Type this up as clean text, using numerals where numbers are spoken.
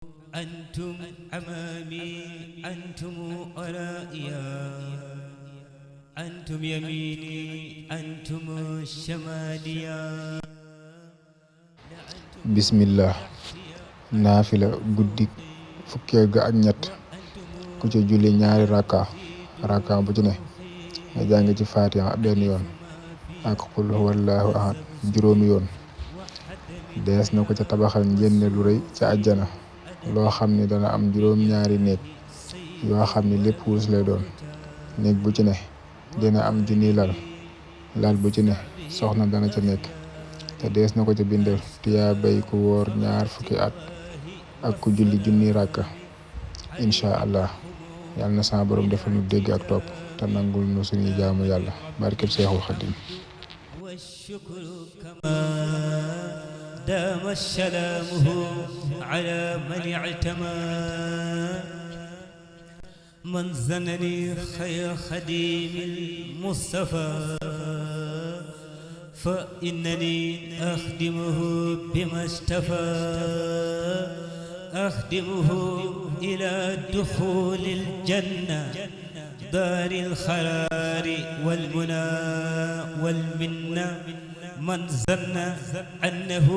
أنتم أمامي أنتم ورائيا أنتم يميني أنتم شماليا bismillah naafila guddi fukkeel ga ak ñett ku ci julli ñaari rakka bu ci ne nga jàng ci fatiha benn yoon ak qul huwallahu ahad juróomi yoon. dees na ko ca tabaxal njënne lu rëy ca àjjana loo xam ni dana am juróom ñaari néeg yoo xam ni lépp wurus lay doon. néeg bu ci ne dina am junniy lal bu ci ne soxna dana ca nekk, te dees na ko ca bindal tiyaa bay ku woor ñaar fukki at ak ku julli junni ràkka. incha allah yàlla na sama borom defal nu dégg ak topp te nangul nu suñuy jaamu yàlla barkeb Seexul Xadim. والشكر كما دام سلامه على من اعتمى من زنني خير خديم المصطفى فإنني أخدمه بما اشتفى أخدمه إلى دخول الجنة دار الخيار والمنى والمنة من ظن أنه